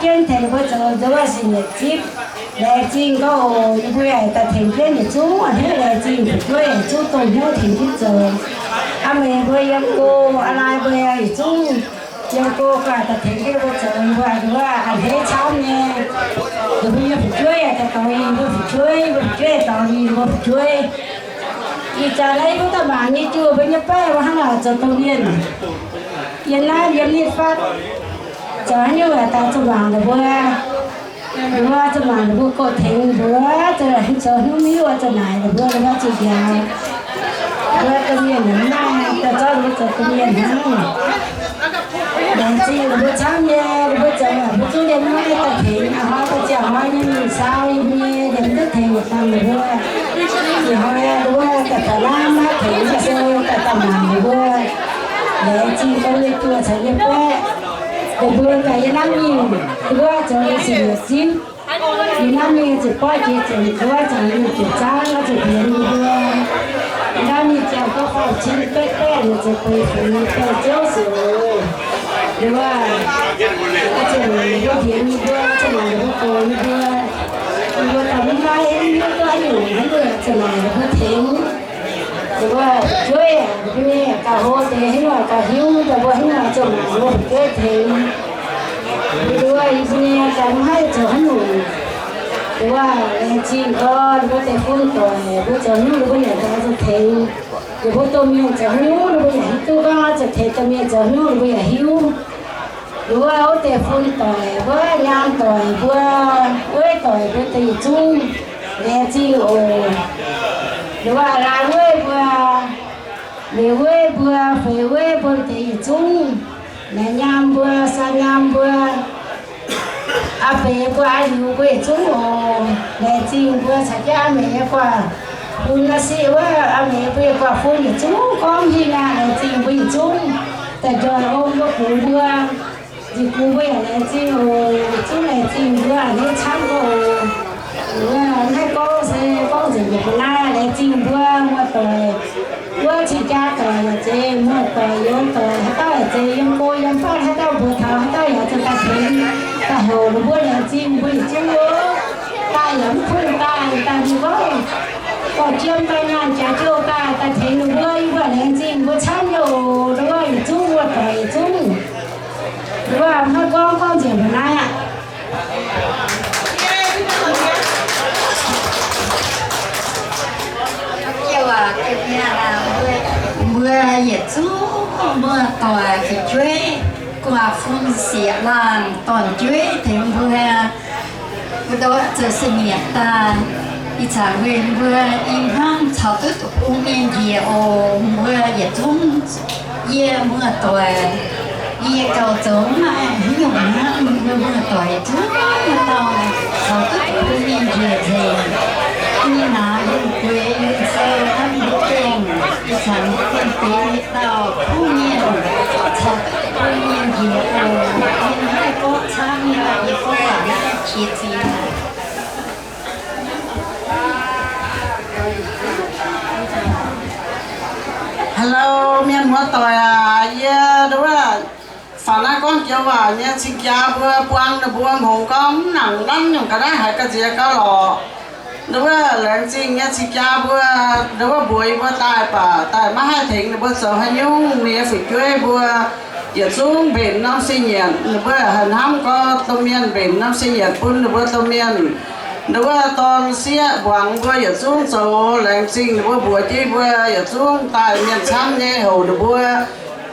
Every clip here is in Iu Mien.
jienv tengx mbuo zoux nzuonx wuov singx yietc zipv. Laengz zingh gorngv oc, yie mbuo yaac daaih tengx jienv yietc zungv a'hneiv, laengz zingh fu'jueiv yietc zungv dongh hnyouv tengx jienv zoux. Aav meih mbuo yiem go, aav lai mbuo yietc zungv yiem go gaax daaih tengx jienv mbuo zoux, mbuo a'hneiv camv nyei. Ninh mbuo nyei fu'jueiv yaac daaih dorh ninh mbuo fu'jueiv, mbuo fu'jueiv dorh ninh mbuo fu'jueiv. Ih zanc naaiv mbuo daaih mangc nyei juoh mbuo nyei baeqv mbuo hnangv naaic zoux dongh mienh. Yiem naaiv yiem nitv fatv, zoux haaix nyungc yaac daaih zuqc mangc ninh mbuo. Ninh mbuo zuqc mangc ninh mbuo gorx-tengx ninh mbuo zoux haaix nyungc, mv hiuv zuqc naaic ninh mbuo, ninh mbuo zuqc njaaux. Ninh mbuo domh mienh naaiv daaih zorqv ninh mbuo zoux domh mienh hnangv. Laengz zingh ninh mbuo camv nyei, ninh mbuo zoux mbuo zungv liemh naaiv daaih tengx, hnoi daaih ziangh hnoi nyei mingh saau yie mbuo nyei liemh duqv tengx yietc dangh ninh mbuo. Ih hnoi ninh mbuo daaih taux naaiv maiv tengx se daaih daaih mangc ninh mbuo. Laengz zingh gorngv nyei juoh caux nyei baeqv, ninh mbuo gaax yie naaiv mingh, ninh mbuo zoux nyei singx yietc zipv. Yie naaiv mingh ziepc borqv jiex ziepc zuov ziepc nyeic ziepc zaangv oix zuqc bienx ninh mbuo. Yie naaiv mingh ziangh gorngv faam cin baeqv baeqv ninh ziepc beix funx baeqv ziouv siouc. Ninh mbuo, oix zuqc mangc ninh mbuo bienx ninh mbuo, oix zuqc mangc ninh mbuo gox ninh mbuo. Ninh mbuo daaih mv maaih haaix nyungc, haaix nyungc oix zuqc mangc ninh mbuo tengx. Ninh mbuo fu'jueiv, ninh mbuo nyei gauh hlo deix haaix nyungc gauh hiuv, daaih mbuo haaix nyungc zuqc mangc ninh mbuo fu'jueiv tengx. Ninh mbuo, yie mbuo nyei ganh mv haih zoux haaix nyungc. Ninh mbuo laengz zingh gorn mbuo deix fun doic, mbuo zoux haaix nyungc ninh mbuo yaac daaih zuqc tengx. Ninh mbuo domh mienh zoux haaix nyungc ninh mbuo yaac hiuv duqv gorngv zuqc tengx domh mienh zoux haaix nyungc ninh mbuo yaac hiuv. Ninh mbuo wuov deix fun doic, wuov nyaam doic mbuo, wuov doic mbuo deix yietc zungv laengz zingh oc. Ninh mbuo laai wuov mbuo, liuz wuov mbuo, feix wuov mbuo deix yietc zungv, naaic nyaam mbuo, saa nyaam mbuo, aa feix mbuo, aa liuz mbuo yietc zungv oc. Laengz zingh mbuo caux jienv aa meix nyei guaax fun naaiv siqv wuov, aa meix mbuo nyei guaax fun yietc zungv gorngv hingh aqv. Laengz zingh mbuo yietc zungv daaih njoih ong mbuo gux mbuo. Nzunc gux mbuo yaac laengz zingh oc. Yietc zungv laengz zingh mbuo a'hneiv camv oc. Mbuo a'hneiv gorngv se gorngv nzengc mbuo ga'naaiv laengz zingh mbuo muoz-doic. Wuov cing-jaa doic yaac zeiz, muoz-doic youz doic haaix dauh yaac zeiz, yiem go yiem fatv haaix dauh mbuox taux haaix dauh yaac zuqc daaih tengx daaih houc ninh mbuo. Laengz zingh mbuo yietc zungv oc. Daaih yaac mv kuv daaih, daaih mingh gorngv dorh jiem dorh nyaanh jaax jouh daaih, daaih tengx ninh mbuo. Yie mbuo laengz zingh mbuo camv nyei oc. Nduov yietc zungv muoz-doic yietc zungv, nduov maiv gorngv, gorngv nzengc mbuo naaiv aqv. Mbuo yietc zungv muoz-doic fu'jueiv guaax fun sieqv laangh dorn jueiv tengx mbuo, mbuo ndortv zoux singx mietc daaih. Ih zanc weic mbuo i hmuangv caux duqv bun mienh njiec oc. Mbuo yietc zungv yie muoz-doic, yie gauh zoux mv maaih haaix nyungc hnangv. Mbuo muoz-doic yietc zungv dauh caux duqv bun mienh njiec nzengc. Mbuo naaiv yungh gueix yungh sou hnangv mbuo gengh, ih zanc mbuo gengh deix dauh kuv mienh caux duqv bun mienh njiec oc. Yie mv haih gorngv camv nyei, yie gorngv waac maiv qiex zingx. Hello, mienh muoz-doic aac, yie nduov faaux naaiv gorngv joux waac nyei cing-jaa mbuo buang ninh mbuo hngongx gorngv mv nangc nanv nyungc ga'naaiv haiz ga'nziex gauh lorqc. Nduov laengz zingh nyei cing-jaa mbuo, nduov mbuox yie mbuo daaih baac daaih maiv haih tengx ninh mbuo zoux haaix nyungc. Ninh nyei fu'jueiv mbuo yietc zungv mbenc norm singx nyietc, ninh mbuo haih hnamv gorngv domh mienh mbenc norm singx nyietc bun ninh mbuo domh mienh. Nduov dorn sieqv mbuangz mbuo yietc zungv zoux. Laengz zingh ninh mbuo mbuox jienv mbuo yietc zungv daaih mienh camv nyei houc ninh mbuo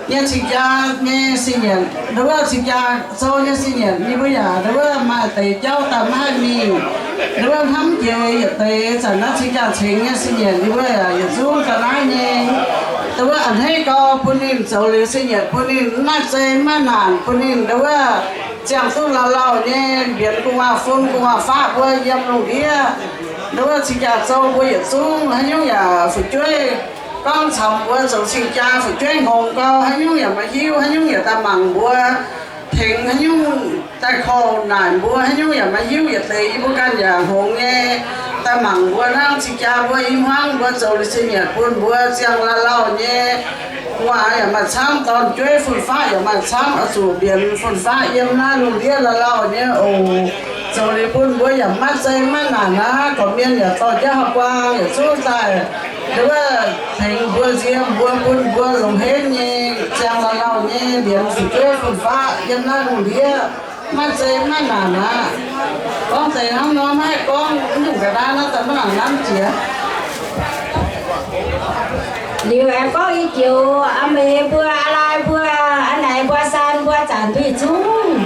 nyei cing-jaa nyei singx nyietc, nduov cing-jaa zou nyei singx nyietc. Yie mbuo yaac nduov maaih deix jauv daaih maiv haih mingh, nduov hnamv jiex yietc deix zanc naaiv cing-jaa cengx nyei singx nyietc. Yie mbuo yaac yietc zungv daaih naaiv nyei, nduov a'hneiv gau bun ninh zoux liuz singx nyietc bun ninh maiv zei maiv naanc, bun ninh nduov ziangh duqv lauh-lauh nyei mbienx gu'nguaaz-fun gu'nguaaz-faqv mbuo yiem lungh ndiev. Nduov cing-jaa zou mbuo yietc zungv haaix nyungc yaac fu'jueiv gorngv caux mbuo zoux cing-jaa, fu'jueiv hngongx gau, haaix nyungc yaac maiv hiuv, haaix nyungc yaac daaih mangc mbuo, tengx haaix nyungc daaih korv naaic mbuo, haaix nyungc yaac maiv hiuv yietc deix. Yie mbuo ganh yaac hngongx nyei, daaih mangc mbuo hnangv cing-jaa mbuo i hmuangv mbuo zoux liuz cing-nyiec bun mbuo ziangh lauh-lauh nyei. Gu'nguaaz yaac maaih camv, dorn-jueiv fun-faqv yaac maaih camv, oix zuqc mbienx fun-faqv yiem naaiv lungh ndiev la'lauh nyei oc. Zoux liuz bun mbuo yaac maiv zei maiv naanc aqv. Gorqv mienh yaac dorh jienv hauv-guaang yietc zungv daaih, nduov, tengx mbuo nziex mbuo, bun mbuo longc henv nyei ziangh la'lauh nyei mbienx fu'jueiv fun-faqv yiem naaiv lungh ndiev. Maiv zei maiv naanc aqv. Gorngv deix hnangv nor maiv haih gorngv, mv nyungc ga'naaiv naaiv daaih maiv nangc nanv jiex. Liuz aengx gorngv i joux, aa meix mbuo, aa lai mbuo, aa naix mbuo, aa saan mbuo, zanc mbuo yietc zungv,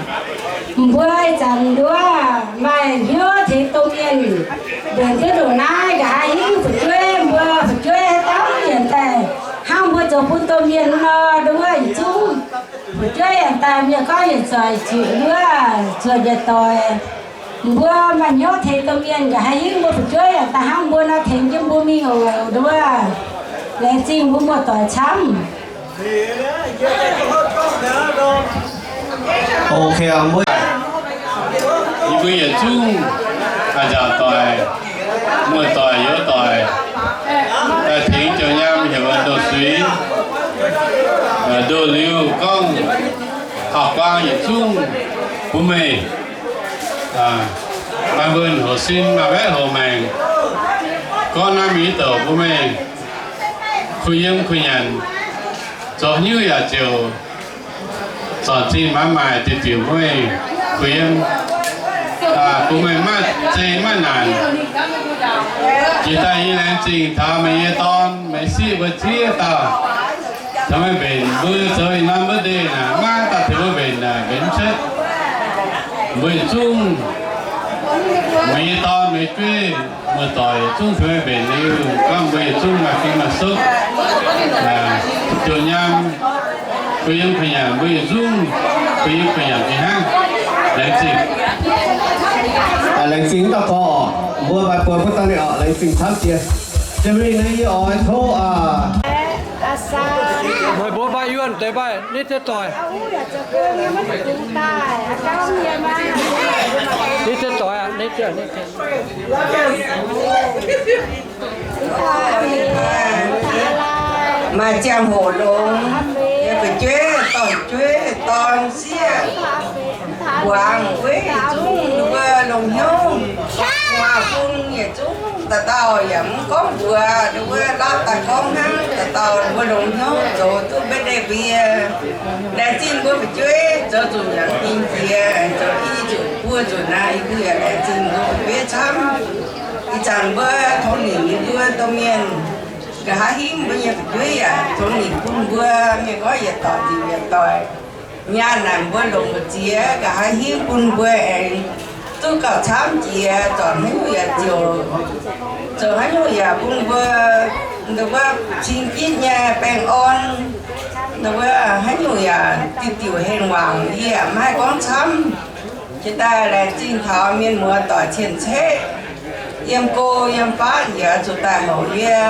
mbuo ih zanc nduov maaih hnyouv tengx domh mienh mbenc duqv ndongc naaiv, nqa'haav hingv fu'jueiv, mbuo fu'jueiv haaix dauh yaac daaih hnangv mbuo zoux bun domh mienh nor, nduov yietc zungv fu'jueiv yaac daaih mienh gorngv yietc zoih ziqc wuov zuoqc njiec doic. Mbuo maaih hnyouv tengx domh mienh, nqa'haav hingv mbuo fu'jueiv yaac daaih hnangv mbuo nor tengx jienv mbuo mingh oc. Nduov, laengz zingh mbuo muoz-doic camv. Yie mbuo yietc zungv a'nziaauc doic, muoz-doic youz doic, daaih tengx Janx-Nyaam heuc ndoh suiv, ndoh liuz gorngv hauh guaang yietc zungv bun meih maaih wuonh hoc sin, maaih baeqv hoc maengc. Gorngv naaiv mingh douc bun meih kuh yiem kuh nyanc, zoux hnyouv yaac ziouc zornc zinh maaiz maaic diuc diuc meih kuh yiem, bun meih maiv zei maiv naanc. Jiex daaih yie laengz zingh taux meih nyei dorn, meih sieqv mbuo ziex dauh, taux meih mbenc mbuo zoux ih norm mbuo ndeic naaic, maiv daaih tengx mbuo mbenc naaic mbenc mv cuotv. Mbuo yietc zungv, meih nyei dorn, meih jueiv, muoz-doic yietc zungv tengx meih mbenc liuz, gorngv mbuo yietc zungv maaih fim maaih sopv. Janx-Nyaam kuh yiem kuh nyanc, mbuo yietc zungv kuh yiem kuh nyanc fih hnangv. Laengz zingh. Laengz zingh dauh gorx, mbuo maaih buonc mbuo daaih liuz, laengz zingh camv jiex. Jiex mingh naaiv yie oix tov aa, meih mbuo maaih yuonh deix maaih nitv jienv doic. Nitv jienv doic aqv, nitv jienv, nitv jienv. Maaih ziangh hoc longx, yie fu'jueiv, dorn-jueiv, dorn-sieqv, guangc gueiv yietc zungv, mbuo longc hnyouv, gu'nguaaz-fun yietc zungv, dauh dauh yaac mv gorngv mbuox, mbuo laauv daaih gorngv hnangv, dauh dauh mbuo longc hnyouv zoux duqv mbuo ndeic-bie. Laengz zingh mbuo fu'jueiv zoux zuqc nyanc dingc jiex, zoux i zuqc buo zuqc naaiv, yie mbuo yaac laengz zingh mbuo fu'jueiv camv. Ih zanc mbuo tongx nimc mbuo domh mienh, nqa'haav hingv mbuo nyei fu'jueiv yaac tongx nimc bun mbuo, mienh gorngv yietc doic nzipc yietc doic. Nyaanh naaic mbuo longc mbu'ziex, nqa'haav hingv bun mbuo aengx duqv gauh camv jiex, zornc haaix nyungc yaac ziouc, zoux haaix nyungc yaac bun mbuo, nduov, cing-jitv nyei baengh orn, nduov, haaix nyungc yaac diuh diuc hengx wangc, yie yaac maiv haih gorngv camv. Jiex daaih laengz zingh taux mienh muoz-doic cien-ceqv, yiem go yiem fatv yaac zuqc daaih houc yie,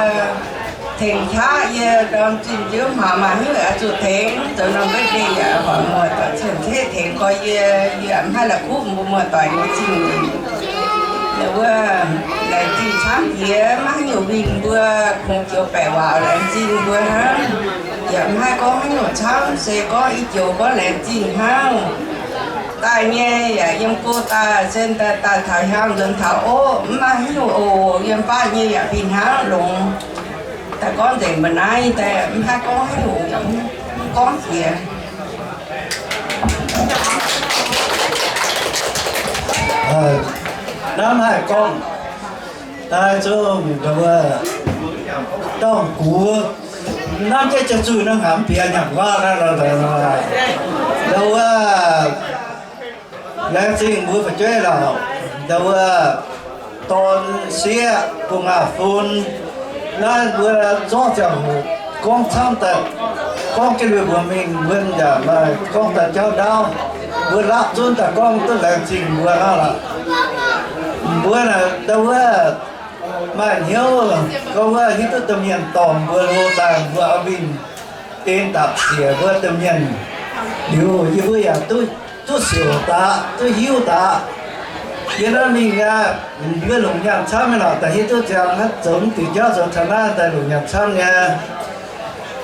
tengx qaqv yie, ndorm zinh nziouv hmuangx maaih haaix nyungc yaac zuqc tengx, zoux norm mbuo ndeic yaac hoic muoz-doic cien-ceqv tengx gorx yie, yie mv haih la'kuqv mbuo muoz-doic nyei zingh nyeic. Wuov, laengz zingh camv jiex, maiv haaix nyungc winh mbuo, kungx joux baeqc waac laengz zingh mbuo hnangv. Yaac mv haih gorngv haaix nyungc camv, se gorngv i joux gorngv laengz zingh hnangv. Daaih nyei yaac yiem go daaih, sen daaih, daaih taux hiaang nzuonx taux oc, mv maaih haaix nyungc oc. Yiem fatv nyei yaac fih hnangv longx. Daaih gorngv nzengc mbuo naaiv daaih mv haih gorngv haaix nyungc, gorngv jiex. Naaiv mv haih gorngv. Daaih zungv ndau wuov, dorng-gux, nanv jienv jienv zuih naaiv hnaangx mv bieqc nyanc nqaatv naaiv, ndau wuov, laengz zingh mbuo fu'jueiv lorqc, ndau wuov, dorn sieqv gu'nguaaz-fun, naaiv mbuo zorqv ziangh hoc gorngv camv daaih, gorngv jienv liuz mbuo mingh wuonv yaac maaih gorngv daaih jauv ndaauv, mbuo laapv zunv daaih gorngv duqv laengz zingh mbuo hnangv lorqc. Mbuo naaic ndau wuov, maaih hnyouv gorngv wuov hiuv duqv domh mienh dorh mbuo hlo daaih mbuo auv-winh en dapc siec mbuo domh mienh liuz, yie mbuo yaac duqv, duqv siouc daqc, duqv hiuv daqc. Yie naaiv mingh aqv, mbuo longc nyaanh camv nyei lorqc, daaih hiuv duqv ziangx naaiv zoux mv diuc jauv zoux taux naaiv daaih longc nyaanh camv nyei.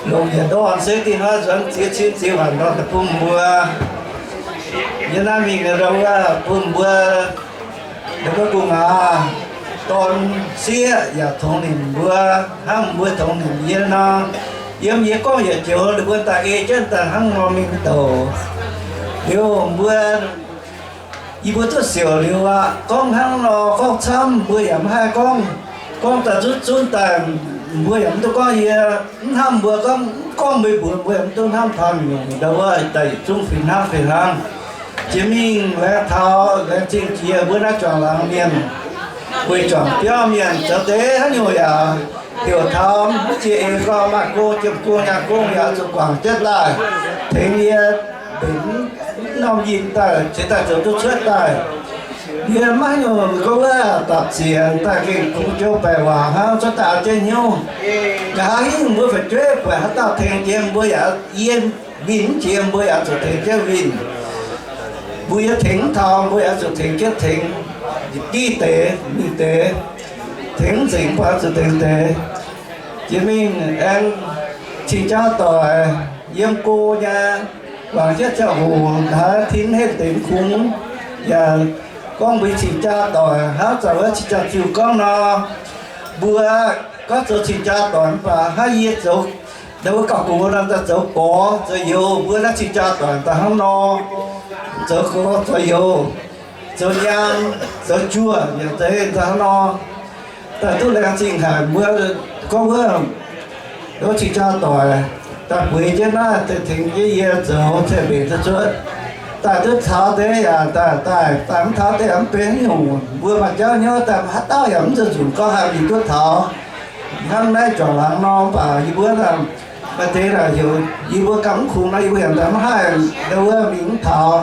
Longc yietc ndorn se dingh hnoi nzuonx ziex cin ziex waanc ndorn daaih bun mbuo. Yie naaiv mingh ndau wuov bun mbuo, ndau wuov gu'nguaaz dorn sieqv yaac tongx nimc mbuo, hnangv mbuo tongx nimc yie nor. Yiem yie gorngv yietc joux ninh mbuo daaih ei jienv daaih hnangv nor mingh douc. Liuz mbuo, yie mbuo duqv siouc liuz aqv. Gorngv hnangv nor gorngv camv mbuo yaac mv haih gorngv. Gorngv daaih zunv zunv daaih, mbuo yaac mv duqv gorngv yie mv hnamv mbuo, gorngv mv gorngv meih mbuox mbuo yaac mv duqv hnamv taux nyungc ndau wuov daaih yietc zungv fih hnangv fih hnangv. Jiex mingh laengz taux laengz zingh jiex mbuo naaiv juangc laangz mienh, weic juangc biauv mienh zoux deix haaix nyungc yaac heuc taux mv jiex eix gorngv maaih go jiem go nyaah gong yaac zuqc guangc jienv daaih tengx yie mbenc norm yinh daaih cingx daaih zoux duqv cuotv daaih. Yie maiv nyungc gorngv wuov dapc zienx daaih gengh kungx joux baeqc waac hnangv cuotv daaih jienv hnyouv. Nqa'haav hingv mbuo fu'jueiv buatc haaix dauh tengx jiex mbuo yaac, yie winh mv jiex mbuo yaac zuqc tengx jienv winh. Mbuo yie tengx mv taux mbuo yaac zuqc tengx jienv tengx. Div deix mingh deix, tengx mv nzengc mbuo yaac zuqc tengx deix. Jiex mingh aengx cing-jaa doic yiem go nyei, guangc jienv ziangh hoc haaix tin henv deix kungx, yaac gorngv mbuo cing-jaa doic hnangv zanc wuov cing-jaa ziuh gorngv nor, mbuo gorngv zoux cing-jaa doic mv baac hnangv yie zoux, ndau wuov gauh gox nor daaih zoux gorx zoux youz, mbuo naaiv cing-jaa doic daaih hnangv nor, zoux gorx zoux youz, zoux nyaanh, zoux juoh, yaac deix daaih hnangv nor. Daaih duqv laengz zingh haic mbuo gorngv wuov, wuov cing-jaa doic daaih bueix jienv naaiv, tengx jienv yie zoux cien-mbenc duqv cuotv. Daaih duqv taux deix yaac daaih, daaih, daaih mv taux deix yaac mv benx haaix nyungc. Mbuo maaih jauv hnyouv daaih haaix dauh yaac mv zuqc nzunc gorngv haih mingh duqv taux hnangv naaiv juangc laangz nor. Mv baac yie mbuo maaih deix naaic heuc yie mbuo ganh mv kungx nor, yie mbuo yaac daaih mv haih ndau wuov mingh mv taux.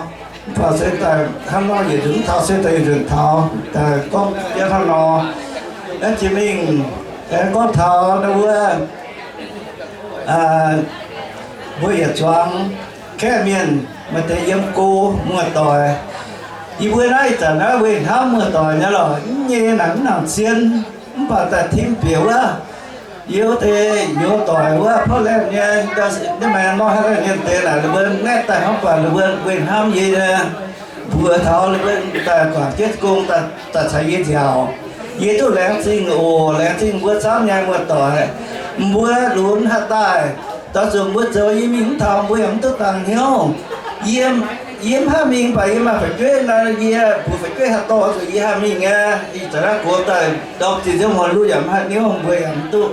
Mv baac se daaih hnangv nor yietc nzunc mv taux se daaih yietc nzunc taux, daaih gorngv jienv hnangv nor. Aengx jiex mingh aengx gorngv taux ndau wuov mbuo yietc zuangx kaeqv mienh maaih deix yiem go muoz-doic. Yie mbuo naaiv ih zanc naaiv weih hnamv muoz-doic nyei lorqc, mv nyei naaic mv nangc zien, mv baac daaih tim bieqc wuov, yie wuov deix youz doic wuov Portland nyei, maaih nor haaix nyungc deix naaic ninh mbuo naetv daaih hnangv, mv baac ninh mbuo weih hnamv yie nyei, mbuox taux ninh mbuo daaih guangc jienv gong daaih caux yie nziaauc. Yie duqv laengz zingh oc. Laengz zingh mbuo camv nyei muoz-doic. Mbuo lunx haaix daaih, doix zuqc mbuo zoux yie mingh mv taux mbuo yaac mv duqv dangh hnyouv. Yie, yie mv haih mingh, mv baac yie maaih fu'jueiv nor, yie mbuox fu'jueiv haih dorh zuqc yie haih mingh nyei. Ih zanc naaiv gox daaih ndorm zinh nziouv muonz luv yaac mv haih hnyouv, mbuo yaac mv duqv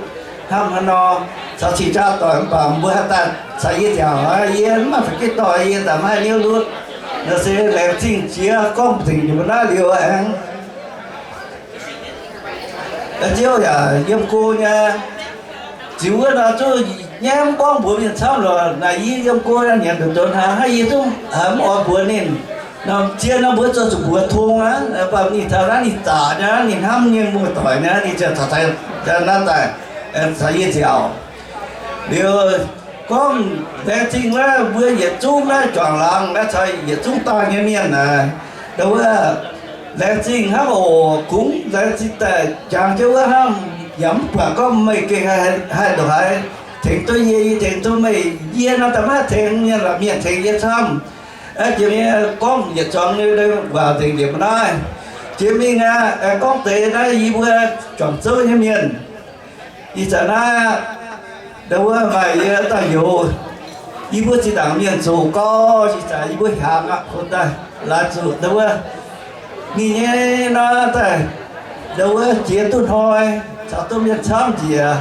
hnamv haaix nor. Caux cing-jaa doic mv baac mbuo haih daaih caux yie nziaauc aqv. Yie mv maaih fu'jueiv dorh, yie daaih mv haih hnyouv lutv. Naaiv se laengz zingh jiex gorngv dingc ninh mbuo naaiv liuz aengx Ziouv yaac yiem go nyei. Ziux wuov nor zungv nyaiv mv gorngv mbuox mienh camv lorqc. Naaic yie yiem go nyanc nduqc donx hnaangx hnangv, yie zungv haiz mv oix mbuox ninh. Norm zien nor mbuo zoux zuqc mbuox tong aqv, mv baac ninh taux naaiv ninh zaqc nyei, ninh hnamv nyei muoz-doic nyei, ninh ziouc caux naaiv daaih caux yie nziaauc. Liuz gorngv laengz zingh naaiv mbuo yietc zungv naaiv juangc laangz naaiv caux yietc zungv daaih nyei mienh naaic, ndau wuov laengz zingh hnangv oc. Kungx laengz zingh daaih jangx jienv wuov hnangv, yaac mv buatc gorngv meih gengh haih ndongc haaix tengx duqv yie, yie tengx duqv meih. Yie nor daaih maiv haih tengx mienh lorqc, mienh tengx yie camv. Jiex mingh gorngv yietc zuangx nyei waac nzengc njiec mbuo naaiv. Jiex mingh aeqv, gorngv deix naaiv yie mbuo juangc zouv nyei mienh. Ih zanc naaiv, ndau wuov maaih yie dauh youz, yie mbuo zinh ndaangc mienh zoqc gau, ih zanc yie mbuo hiaangx aqv, daaih laaix zuqc ndau wuov ninh nyei nor daaih, ndau wuov jiex duqv hnoi caux duqv mienh camv njiec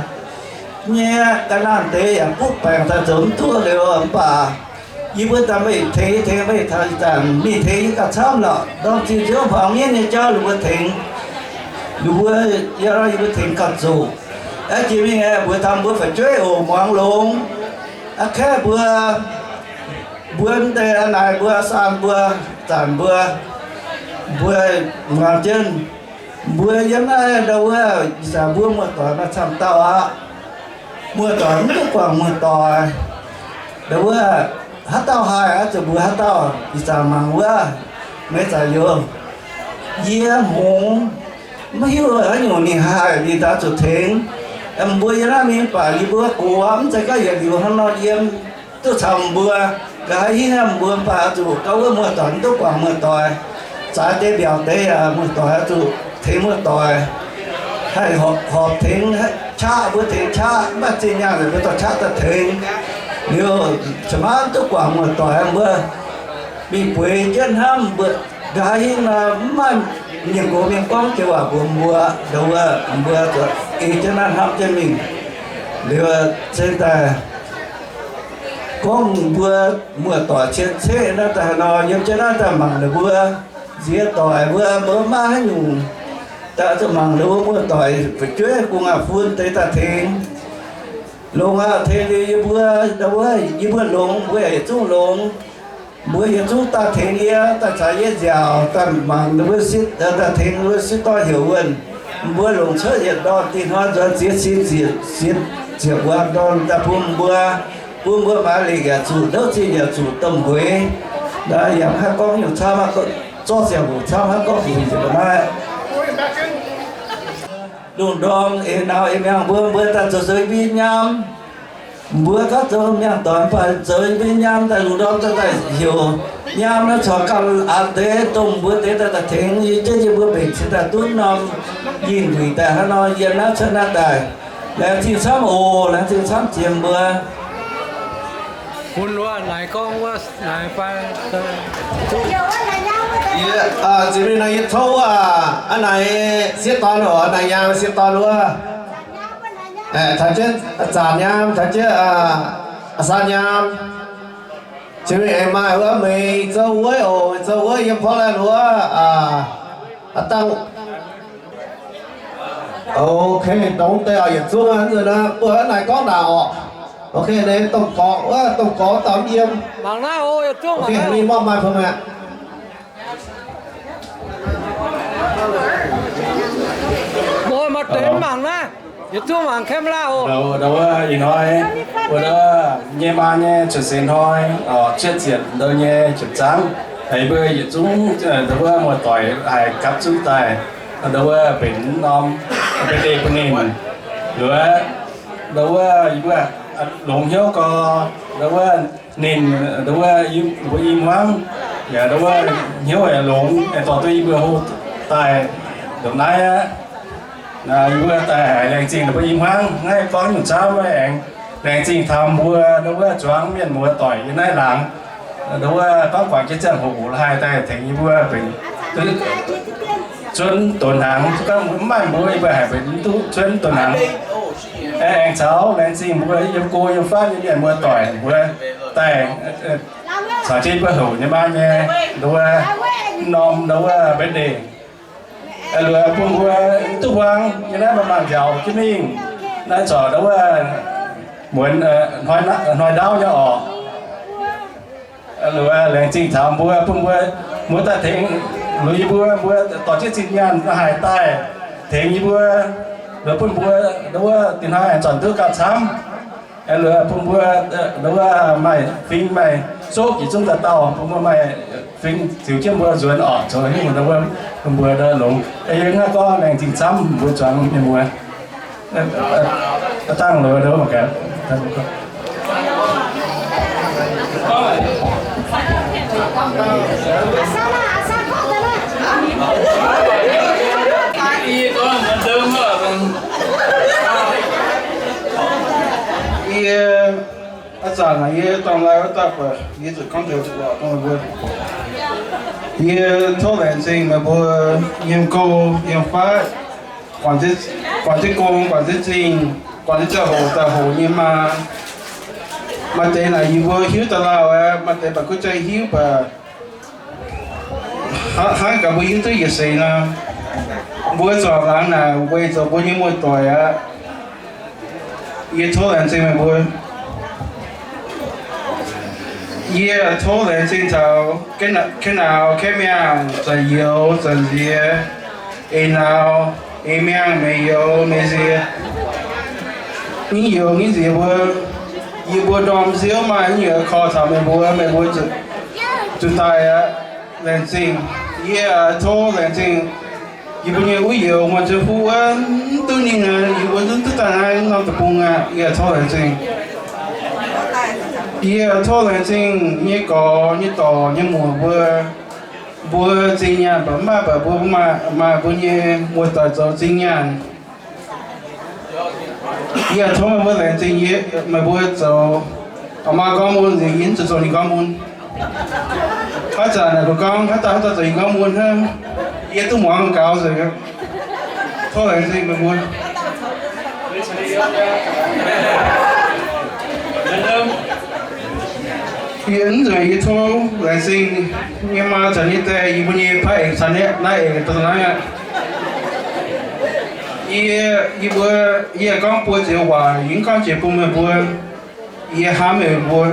nyei, ga'naanh deix yaac buov baengc daaih zoux mv duqv liuz, mv baac yie mbuo daaih meih tengx, yie tengx meih taux ih zanc mingh tengx yie gauh camv lorqc. Ndorm zinh nziouv hmuangx mienv nyei jauv ninh mbuo tengx, ninh mbuo, yie, yie mbuo tengx gauh zuqc. Aeqv, jiex mingh aeqv, mbuox taux mbuo fu'jueiv oc, muangx longx. Aqv, kaeqv mbuo, mbuo mv deix a'naaiv mbuo, saan mbuo, zanc mbuo, mbuo muangx jienv. Mbuo yiem naaiv ndau wuov ih zanc mbuo muoz-doic maaih camv dauh aqv. Muoz-doic mv duqv guangc muoz-doic. Ndau wuov haaix dauh haih oix zuqc mbuox haaix dauh. Ih zanc mangc wuov, meix zanc youz, yie hngongx mv hiuv haaix nyungc ninh haih, ninh daaih zuqc tengx. Mbuo yiem naaiv mingh mv baac yie mbuo gox mv zeiz gorngv yietc liuz hnangv nor yiem, duqv caux mbuo. Nqa'haav hingv mbuo mv baac zuqc gauh wuov muoz-doic mv duqv guangc muoz-doic, zaaix deix mbiaauc deix yaac muoz-doic oix zuqc tengx muoz-doic, haih horpc tengx qaqv, mbuo tengx qaqv, mv baac zinh nyaanh mbuo dorh qaqv daaih tengx. Liuz, ca'maah mv duqv guangc muoz-doic, mbuo mingh bueix jienv hnamv mbuo. Nqa'haav hingv nor mv maaih mienh gox mienh gorngv jiex waac mbuox mbuo, ndau wuov mbuo zuqc ei jienv naaiv hnamv jienv mingh. Liuz se daaih gorngv mbuo muoz-doic cien-ceqv naaiv daaih haaix nor yiem jienv naaiv daaih mangc ninh mbuo nziex doic mbuo, mbuo maiv haaix nyungc, daaih zuqc mangc ninh mbuo muoz-doic fu'jueiv gu'nguaaz fun deix daaih tengx. Longx aqv, tengx liuz yie mbuo, ndau wuov yie mbuo longx, mbuo yaac yietc zungv longx. Mbuo yietc zungv daaih tengx yie, daaih caux yie nziaauc, daaih mangc ninh mbuo sieqv, daaih tengx ninh mbuo sieqv dorn heuc wuonh. Mbuo longc cuotv yietc ndorm dinh hnoi nzuonx ziex cin ziepc, ziex, ziepc wuov ndorm daaih bun mbuo, bun mbuo maaiz lingc yaac zuqc, ndouv zinh yaac zuqc, domh mbueix. Naaiv yaac maiv haih gorngv nyungc camv, zorqv ziangh hoc camv hnangv gorngv fungx nzengc naaiv. Lungh ndorm eix nauz eix miangh mbuo, mbuo daaih zoux zoux yie mbuo nyei nyaam. Mbuo gorngv zoux miangh doic mv baac zoux yie mbuo nyei nyaam daaih lungh ndorm daaih heuc nyaam naaiv corc ganh aqc deix domh mbuox deix daaih daaih tengx yie jienv yie mbuo mbenc cingx daaih duqv norm yinh wuic daaih hnangv nor yiem naaiv cuotv naaiv daaih. Laengz zingh camv oc, laengz zingh camv jiex mbuo. Bun wuov naaic gorngv wuov naaic fai. Yie, aa, ziex mingh nor yie tov wuov, aa, naaic sieqv dorn oc, naaic nyaam sieqv dorn wuov. Taux jienv zaanc nyaam, taux jienv, aa, saan nyaam. Ziex mingh aengx maaih wuov Meiz Zouv Wuov oc, Meiz Zouv Wuov yiem Portland wuov, aa, aa dangh. Ok, dongh deix oc, yietc zungv aqv, nzunc naaiv mbuo naaic gorngv ndaangc oc. Ok, ninh domh gorx, wuov domh gorx dauh mv yiem. Mangc naaiv oc, yietc zungv. Ok, ninh mv maaih pun aqv. Mbuo maaih deix mv mangc naaiv, yietc zungv mangc camera oc. Ndau wuov ih hnoi, wuov nyei maa nyei cuotv seix hnoi, cietv ziepc ndou nyei ziepc zangv, mbuo yietc zungv ndau wuov muoz-doic haih gapv zunv daaih, ndau wuov benx norm birthday bun ninh. Luoqc, ndau wuov yie mbuo longx hnyouv gau, ndau wuov ninh, ndau wuov mbuo i hmuangv, yaac ndau wuov hnyouv yaac longx, aengx dorh duqv yie mbuo hlo daaih ndongc naaiv aqv. Yie mbuo daaih haiz laengz zingh ninh mbuo i hmuangv, naaiv gorngv nyungc camv aengx laengz zingh taux mbuo ndau wuov zuangx mienh muoz-doic yiem naaiv laangz, ndau wuov gorngv guangc jienv ziangh hoc la'haih daaih tengx yie mbuo benx zuonv donx hnaangx. Gorngv mv maaih mbuo, yie mbuo haiz benx duqv zuonv donx hnaangx. Aengx caux laengz zingh mbuo yiem go yiem fatv nyei mienh muoz-doic mbuo daaih caux jienv mbuo houc nyei maa nyei ndau wuov norm ndau wuov birthday. Luoqc bun mbuo duqv huaang nyei naaiv maaih maaih nziaauc jienv mingh. Naaiv corc ndau wuov muonz hnoi ndaauv nyei oc. Luoqc laengz zingh taux mbuo, bun mbuo, mbuo daaih tengx, luoqc yie mbuo, mbuo dorh jienv zinh nyaanh haih daaih tengx yie mbuo, luoqc bun mbuo ndau wuov dinh hnoi aengx zornc duqv gauh camv. Luoqc bun mbuo ndau wuov maaih fing maaih soqv yietc zungv dauh dauh, bun mbuo maaih fing ziux jienv mbuo nzuonx oc, zoux haaix nyungc ndau wuov bun mbuo ndau longx. Yie naaiv gorngv laengz zingh camv mbuo zuangx mienh muoz. Dangh loz ndau mangc gaax. Yie, aa, zanc naaic yie dorng lai wuov dauh buatc, yie zuqc gorngv deix waac bun meih mbuo. Yie tov laengz zingh meih mbuo yiem go yiem fatv, guangc jienv gong, guangc jienv zingh, guangc jienv ziangh hoc daaih hoqc nyei maa. Maaih deix naaic yie mbuo hiuv daaih lauh aqv, maaih deix baac kuv jang hiuv baac hnangv gaax mbuo hiuv duqv yietc seix nor, mbuo zuangx laangz naaic weic zuqc mbuo nyei muoz-doic aqv. Yie tov laengz zingh meih mbuo. Yie tov laengz zingh taux Ka'nauz, Ka'miangh, Zanc Youz, Zanc Nziex, Eix Nauz, Eix Miangh, Meix Youz, Meix Nziex, Nyiv Youz, Nyiv Nziex mbuo. Yie mbuo ndorm nziouv maaih haaix nyungc korv taux meih mbuo, meih mbuo zuqc daaih aqv. Laengz zingh. Yie tov laengz zingh yie mbuo nyei wuov youz maaih ziouv fuqv wuov, mv duqv ninh aqv, yie mbuo mv duqv daaih naaiv norm deic-bung aqv. Yie tov laengz zingh. Yie tov laengz zingh nyei gorx nyei dorc nyei muoc mbuo, mbuo zinh nyaanh baac mv baac mbuo maaih, maaih mbuo nyei muoz-doic zoux zinh nyaanh. Yie tov meih mbuo laengz zingh yie, meih mbuo zoux. Aa maa gorngv mun nzengc, yie mv zuqc zoux ninh gorngv mun. Haaix zanc naaic mbuo gorngv haaix dauh, haaix dauh zoux ninh gorngv mun hnangv, yie duqv muangx gaux nzengc. Tov laengz zingh meih mbuo. Yie mv nzunc yie tov laengz zingh nyei maa caux nyei die, yie mbuo nyei paav aengx caux naaiv aengx dongh naaiv aqv. Yie, yie mbuo, yie gorngv buo ziex waac, yie mv gorngv jiex bun meih mbuo. Yie hnamv meih mbuo.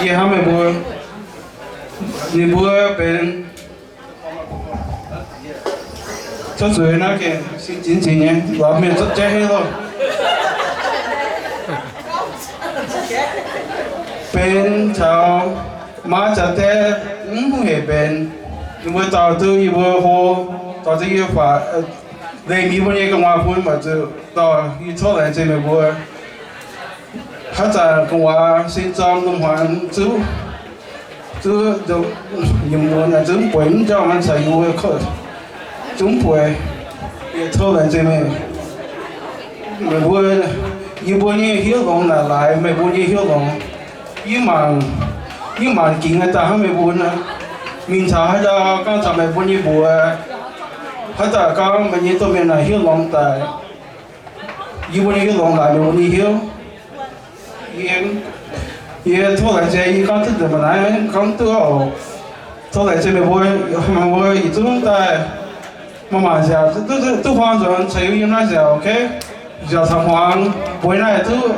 Yie hnamv meih mbuo. Ninh mbuo benx cuotv zuiz naaiv gengh sin zinx zinx nyei, lorz mienh zorqv jaiv hei loh. Benx caux maa caux die mv hungh hec benx, ninh mbuo dorh duqv yie mbuo hlo, dorh duqv yie faatv, nzengc yie mbuo nyei gu'nguaaz bun mv baac zuqc dorh yie tov laengz zingh meih mbuo. Haaix zanc gu'nguaaz sin zorm lungh hmuangx zuqv, zuqv, zuqc mbuox mv njormh caux yie mbuo zuqc mv bueix, yie tov laengz zingh meih. Meih mbuo, yie mbuo nyei hnyouv longx naaic laaix meih mbuo nyei hnyouv longx. Yie mangc, yie mangc gingx daaih hnangv meih mbuo nor, mingh taux haaix dauh gorngv taux meih mbuo nyei mbuox, haaix dauh gorngv meih nyei domh mienh naaic hnyouv longx daaih. Yie mbuo nyei hnyouv longx naaic meih mbuo nyei hnyouv. Yie, yie tov laengz zingh, yie gorngv duqv nzengc mv naaiv gorngv duqv oc. Tov laengz zingh meih mbuo, meih mbuo yietc zungv daaih maaih maanc nziaauc duqv huaang nzuonx caux yie yiem naaiv nziaauc, ok? Nziaauc caux hmuangx mbuo naaiv duqv.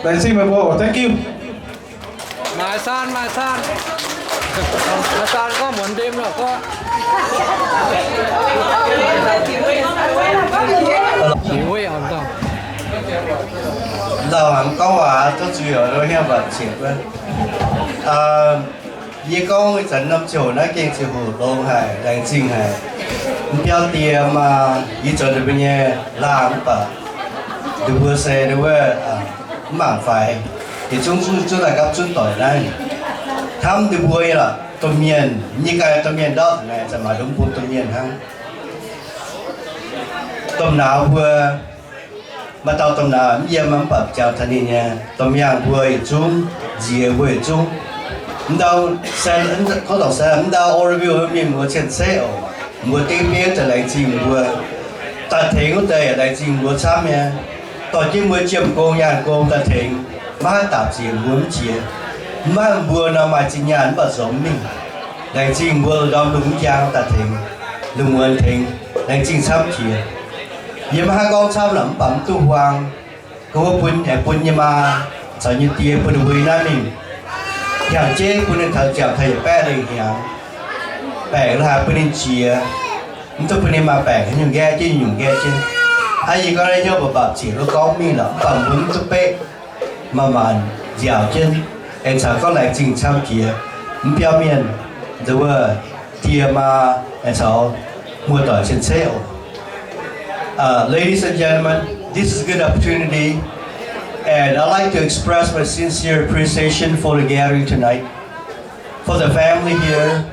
Laengz zingh meih mbuo oc, thank you. Maaih saan, maaih saan. Maaih saan gorngv muonz ndem lorqc gorngv. Ndau haic gorngv waac duqv zuiz oc, nor hiuv baac ziepc wuov. Yie gorngv ih zanc norm ziangh hoc naaiv gengh ziangh hoc longx haic, laengz zingh haic. Mv biauv die maa, yie zoux ninh mbuo nyei laangh mv baac ninh mbuo se wuov mv mangc faix, yietc zungv zungv daaih gapv zunv doic naaiv. Hnamv ninh mbuo nyei lorqc, domh mienh, yie ganh domh mienh ndortv naaic, zanc maaih ndongc bung domh mienh hnangv. Domh nauz mbuo, maaih dauh domh nauz mv yiem mv baac jangx taux ninh nyei, domh miangh mbuo yietc zungv, nziex mbuo yietc zungv. Mv ndau, gorngv dorngc se mv ndau Oroville mienh muoz cien-ceqv oc, mbuo dengv bieiv daaih laengz zingh mbuo. Daaih tengx wuov deix yaac laengz zingh mbuo camv nyei. Dorh jienv mbuo jiem gong nyaanh gong daaih tengx, maiv haih dapc ziex mbuo mv jiex. Mv maaih mbuo nor maaih zinh nyaanh mv baac zoux mv mingh. Laengz zingh mbuo ndorm lungh mv njang daaih tengx, lungh muonz tengx, laengz zingh camv jiex. Yie maiv haih gorngv camv lorqc mv baac mv duqv huaang. Gorngv wuov bun, aengx bun yie maa caux yie die bun ninh mbuo yiem naaiv mingh. Hnyangx-jeiv bun ninh taux ziangh taux yietc baeqv lengh hnyangx. Baengc la'haaix bun ninh jiex. Mv duqv bun ninh maaih baengc haaix nyungc nqaeqv jienv nyungc nqaeqv jienv. Hnangv yie gorngv naaiv hnyouv mba'mbapc ziec duqv gorngv mingh lorqc, mv baac mbuo mv duqv beqv. Maaih maanc nziaauc jienv, aengx caux gorngv laengz zingh camv jiex. Mv biauv mienh, nduov wuov die maa, aengx caux muoz-doic cien-ceqv oc. Uh, ladies and gentlemen, this is a good opportunity, and I'd like to express my sincere appreciation for the gathering tonight, for the family here.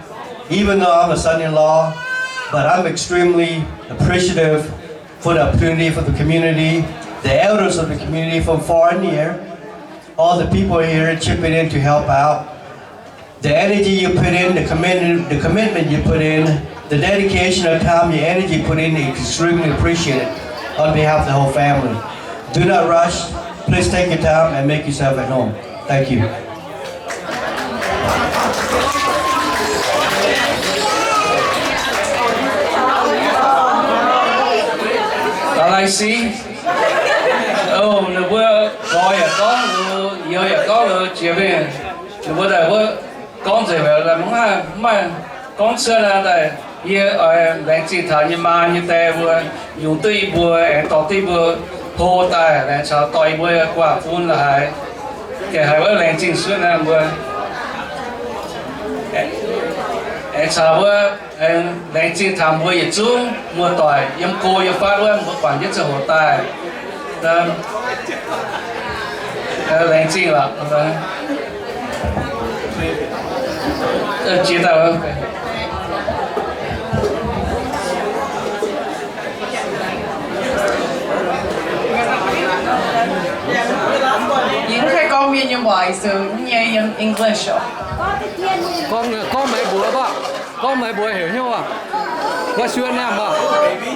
Even though I'm a son-in-law, but I'm extremely appreciative for the opportunity for the community, the elders of the community from far and near, all the people here chipping in to help out. The energy you put in, the commitment, the commitment you put in, the dedication of time, your energy put in is extremely appreciated on behalf of the whole family. Do not rush. Please take your time and make yourself at home. Thank you. Galaxy. Ov, ninh mbuo gorx yaac gorngv, youz yaac gorngv, jiex mingh. Ninh mbuo daaih wuov gorngv nzengc, mv maaih gorngv cuotv daaih. Yie oix laengz zingh taux yie maa nyei die mbuo, yungz duqv yie mbuo, aengx dorh duqv yie mbuo hlo daaih, laengz caux doix mbuo guaax fun la'haaix, gengh haiz wuov laengz zingh suotv naaiv mbuo. Aengx caux wuov, aengx laengz zingh taux mbuo yietc zungv muoz-doic yiem go yiem fatv wuov, mbuo guangc jienv ziangh hoc daaih. Laengz zingh lorqc. Jiex daaih. 你可以讲缅甸话，so 你也用 English 哦。 Gorngv, gorngv meih mbuox baac, gorngv meih mbuox heuc hnyouv aqv. What's your name, baac?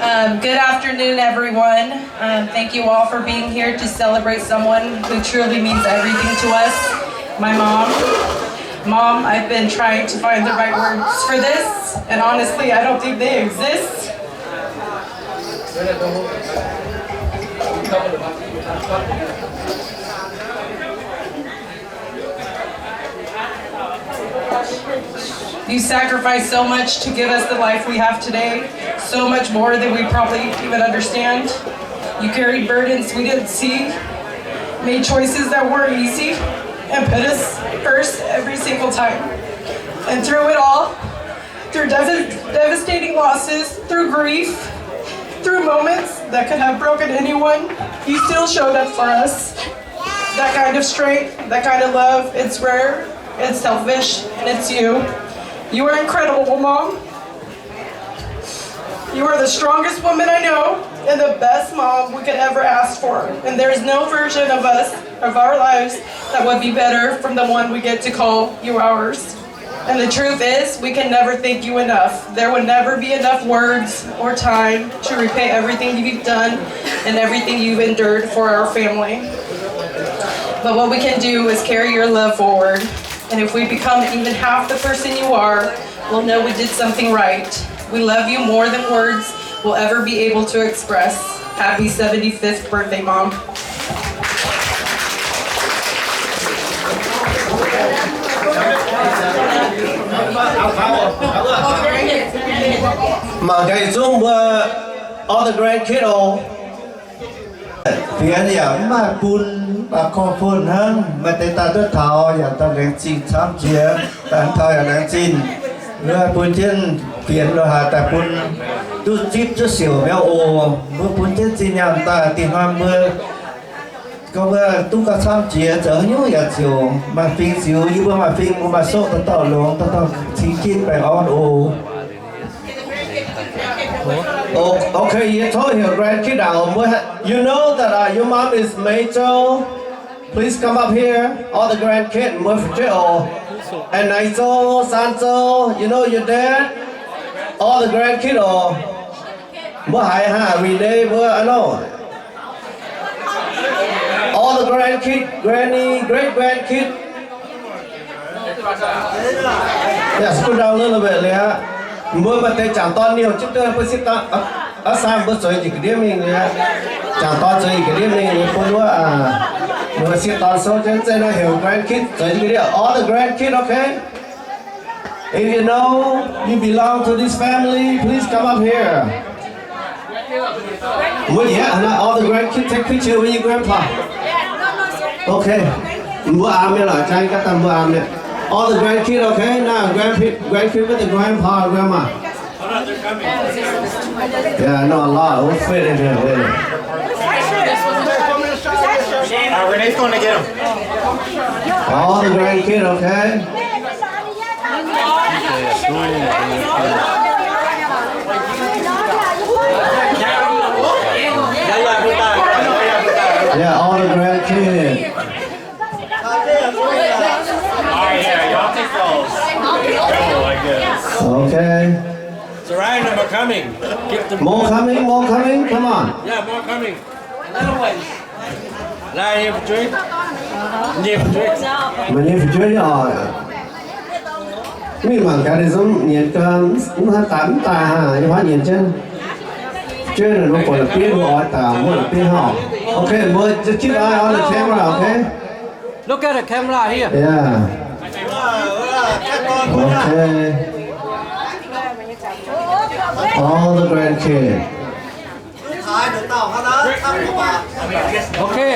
Um, good afternoon, everyone. Um, thank you all for being here to celebrate someone who truly means everything to us, my mom. Mom, I've been trying to find the right words for this, and honestly, I don't think they exist. You sacrificed so much to give us the life we have today, so much more than we probably even understand. You carried burdens we didn't see, made choices that weren't easy, and put us first every single time. And through it all, through dev- devastating losses, through grief, through moments that could have broken anyone, you still showed up for us. That kind of strength, that kind of love, it's rare, it's selfish, and it's you. You are incredible, Mom. You are the strongest woman I know and the best mom we could ever ask for. And there's no version of us, of our lives, that would be better from the one we get to call you ours. And the truth is, we can never thank you enough. There will never be enough words or time to repay everything you've done and everything you've endured for our family. But what we can do is carry your love forward. And if we become even half the person you are, we'll know we did something right. We love you more than words will ever be able to express. Happy seventy-fifth birthday, Mom. Mangc gaax yietc zungv mbuo all the grandkid oc. Fienx yaac mv maaih bun, mv baac korv-bun hnangv, maaih deix daaih duqv taux yaac daaih laengz zingh camv jiex, daaih taux yaac laengz zingh. Mbuo bun jienv fienx lo haaix daaih bun duqv zipv duqv siouc mi'aqv oc. Mbuo bun jienv zinh nyaanh daaih, dinh hnoi mbuo gorngv mbuo duqv gauh camv jiex, zoux haaix nyungc yaac ziouc maaih fing ziux. Yie mbuo maaih fing, mbuo maaih soqv dauh dauh longx, dauh dauh cing jienv baengh orn oc. Oh, okay, yie tov heuc grandkid oc. You know that uh, your mom is Mei Zhou. Please come up here. All the grandkid, mbuo fu'jueiv oc. And Nai Zhou, San Zhou, you know your dad? All the grandkid oc. Mbuo haiz haaix, Renee mbuo, I know. All the grandkid, granny, great grandkid. Yes, go down a little bit liuz aqv. Mbuo maaih deix jangc dorn niouh jienv duqv mbuo sieqv dorn, aa, san mbuo zueiz njiec ga'ndiev mingh liuz aqv. Jangc dorn zueiz njiec ga'ndiev mingh liuz bun wuov, aa, mbuo sieqv dorn souv jienv. Zeiz naaiv heuc grandkid zueiz njiec ga'ndiev. All the grandkid, okay? If you know you belong to this family, please come up here. Mbuo njiec aqv, all the grandkids take picture with your grandpa. Okay. Mbuo aav mienh lorqc, jang gaax daaih mbuo aav mienh. All the grandkids, okay? Now grandkid, grandkid with the grandpa and grandma. Yeah, I know a lot. We'll fit in here later. Uh, Renee's going to get him. All the grandkids, okay? Yeah, all the grandkids. Okay. It's all right, I'm coming. More coming, more coming, come on. Yeah, more coming. Another one. Mbuo nyei fu'jueiv oc. Mingh mangc gaax ninh zungv nyienz gau, mv haih daaih mv daaih hnangv, yie hnamv nyienz jienv. Fu'jueiv ninh mbuo buatc la'bieiv mbuo oix daaih, mbuo la'bieiv hnangv. Okay, mbuo just keep eye on the camera, okay? Look at the camera here. Yeah. Okay. All the grandkids. Okay.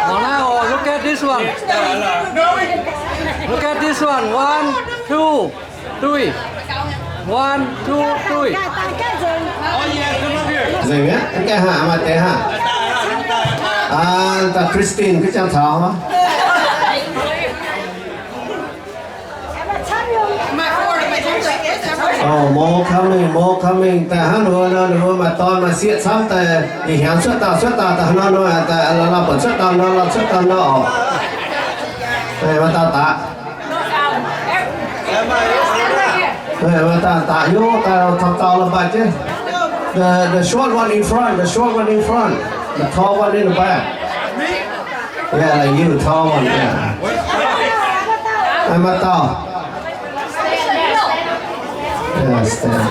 Mangc naaiv oc. Look at this one. Look at this one. One, two, three. One, two, three. Nzengc mi'aqv, mv gaengh haih maaih deix haih. Aa, dauh Christine, ga'jang taux hov. Oh, more coming, more coming. Daaih hnangv nor, nor, nor, maaih dorn maaih sieqv camv daaih, ih hnyangx cuotv dauh, cuotv dauh, daaih nor, nor, daaih la'la'buatc cuotv dauh nor, nor, cuotv dauh nor oc. Maaih dauh daaih. Maaih dauh daaih, yov, daaih taux dauh la'baih jienv. The, the short one in front, the short one in front, the tall one in the back. Yeah, like you, tall one, yeah. Maaih dauh. Yeah, stand.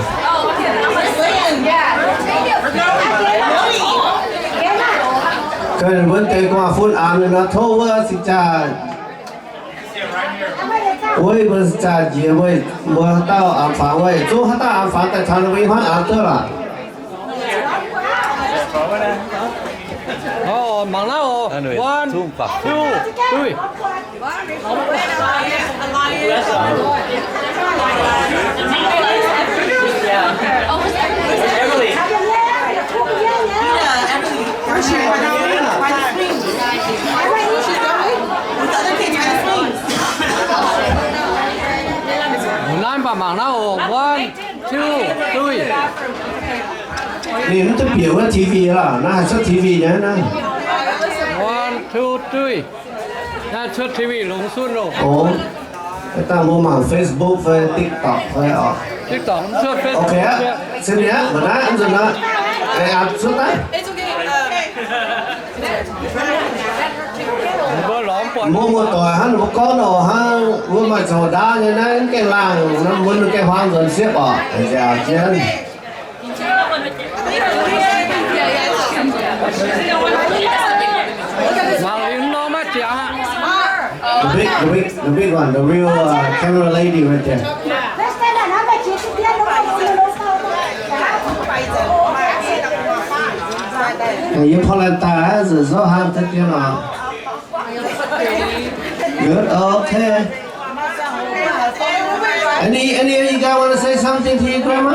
Ga'naaiv mbuo deix gu'nguaaz-fun aanx nor, tov wuov cing-jaa, wuov mbuo cing-jaa njiec, mbuo haaix dauh aanx fangx wuov, zungv haaix dauh aanx fangx daaih taux ninh mbuo nyei hnangv aanx duqv lorqc. Mangc naaiv oc. One, two, three. Naaiv mv baac mangc naaiv oc. One, two, three. Ninh mv duqv bieqc wuov T V lorqc, naaiv haih cuotv T V nyei naaiv. One, two, three. Naaiv cuotv T V longx cuotv loh. Oc, dangh mbuo mangc Facebook fai TikTok fai oc. TikTok mv cuotv, Facebook cuotv. Okay aqv, se mi'aqv, mbuo naaiv nzunc naaiv, aa, cuotv daaih. Mbuo muoz-doic hnangv ninh mbuo gorngv nor hnangv, mbuo maaih zoux ndaauv nyei naaiv mv gaengh laangh, mbuo mv gaengh huaang nzuonx siepv oc, nziaauc jienv. Mangc liuz norm maiv ziangx aqv. The big, the big, the big one, the real, uh, camera lady right there. Yie porv laanh daaih, zuqc zorqv haan deix dien oc. Good, okay. Any, any of you guys want to say something to your grandma?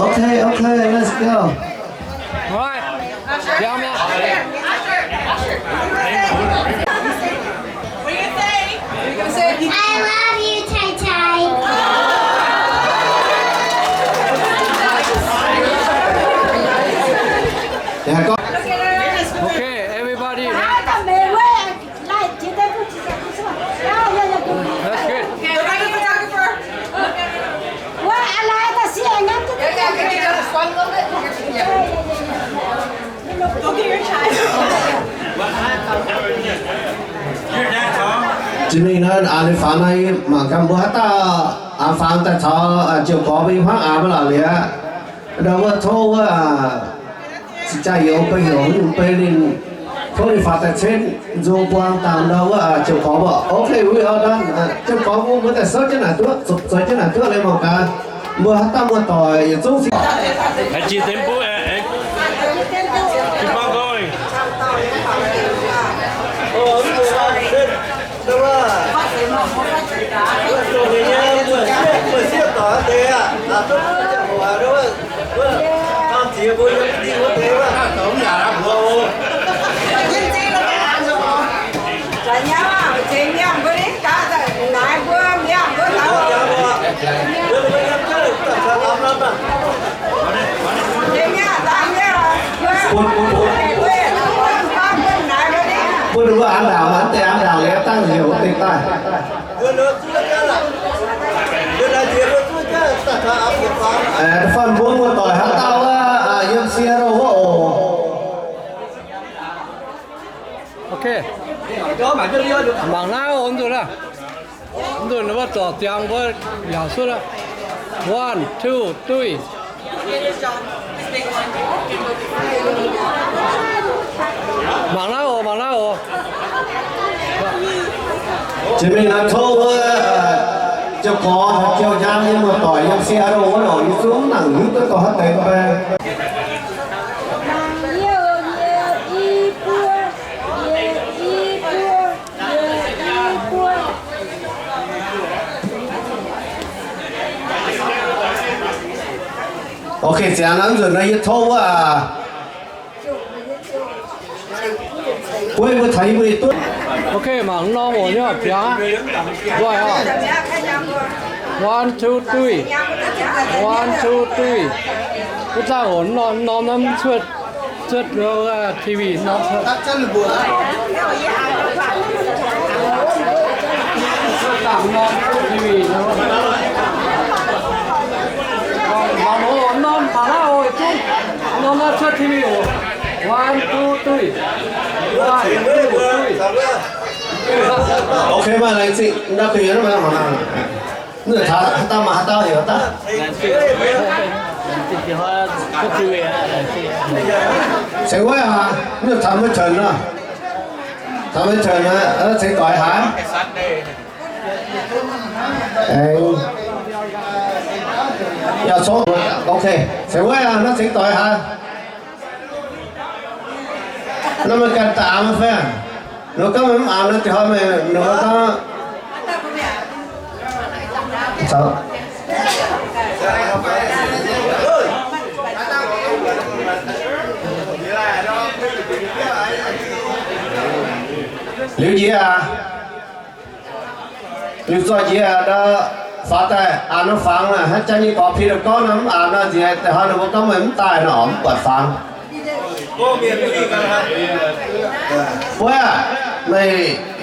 Okay, okay, let's go. All right. What do you say? I love you, Tai Tai. Okay, everybody. That's good. Okay, we're gonna photographer. Jiex mingh naaiv, aa, ninh faaux naaiv mangc gaax mbuo haaix dauh, aa, faaux daaih caux, aa, ziouc gorx mbuo nyei hmuangv aax maiv laac liuz aqv. Ndau wuov tov wuov, aa, cing-jaa youz beiv heuc nyungc beiv ninh, tov ninh faaux daaih cenv nzung buang dangh ndau wuov, aa, ziouc gorx mbuo. Okay, we all done. Ziouc gorx mbuo, mbuo daaih souv jienv naaic duqv, zoux jienv naaic duqv, leiz mangc gaax. Mbuo haaix dauh muoz-doic yietc zungv Keep on going. Bun ninh mbuo an ndaangc, mv deix an ndaangc liuz dangh heuc wuov deix daaih. Aeqv, da'faanh mbuo muoz-doic haaix dauh wuov, yiem sie wuov oc. Okay. Mangc naaiv oc, nzunc aav. Nzunc wuov zorc ziangx mbuo yaac cuotv aqv. One, two, three. Mangc naaiv oc, mangc naaiv oc. Jiex mingh naaiv tov wuov, Ziouc gorx, ziouc njang nyei muoz-doic yiem sie haaix longx wuov longx, yie zungv mv nangc hiuv duqv gorngv haaix deix mv bei. Ok, ziangx nor nzunc nor yie tov wuov aac. Bueiv mbuo taux yie mbuo yietc duqv. Ok, mangc norm oc, nyei biangh. Nzoih oc. One, two, three. One, two, three. Wuov zanc oc, norm, norm naaiv cuotv, cuotv, uh, T V norm cuotv. Cuotv dangh norm cuotv T V norm. Norm, norm, norm, norm, norm, norm, norm, norm cuotv T V oc. One, two, three. One, two, three. Ok, maiv laengz zingh, naaiv kuh yie maiv mangc. Mv zuqc taux haaix dauh mangc haaix dauh heuc daaih. Cengx wuov aac, mv zuqc taux maiv tengx nor. Taux maiv tengx nor, cengx doix haaix. Aengx yaac congx, ok, cengx wuov aac, naaiv cengx doix haaix. Naaiv meih ganh daaih aamx fai? Ninh mbuo gorngv meih mv aamx nor, dieh hnoi meih, ninh mbuo gorngv, liuz njiec aac. Liuz zorqv njiec aac, faaux daaih aamx norm fangx aac, hnangv jang nyei gorx pin gorngv nor, mv aamx nor nziex, dieh hnoi ninh mbuo gorngv meih mv daaih nor, mv buatc fangx. Bueiv aac, meih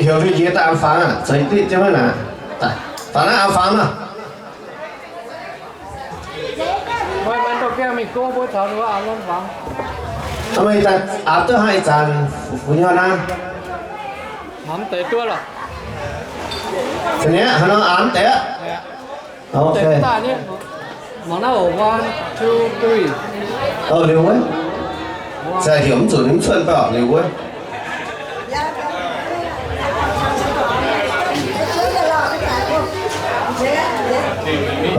heuc liuz njiec daaih aamx fangx aac, ceix diqv jienv wuov naaic. Faaux naaiv aamx fangx nor. Meih daaih aapv duqv hnangv ih zanc fu'nyuonh aqv. Mangc deix duqv lorqc. Caux ninh hnangv nor aapv deix aqv. Ok. Mangc naaiv oc, one, two, three. Liuz wuov. Zai heuc mv zuqc ninh mv cuotv baac liuz wuov.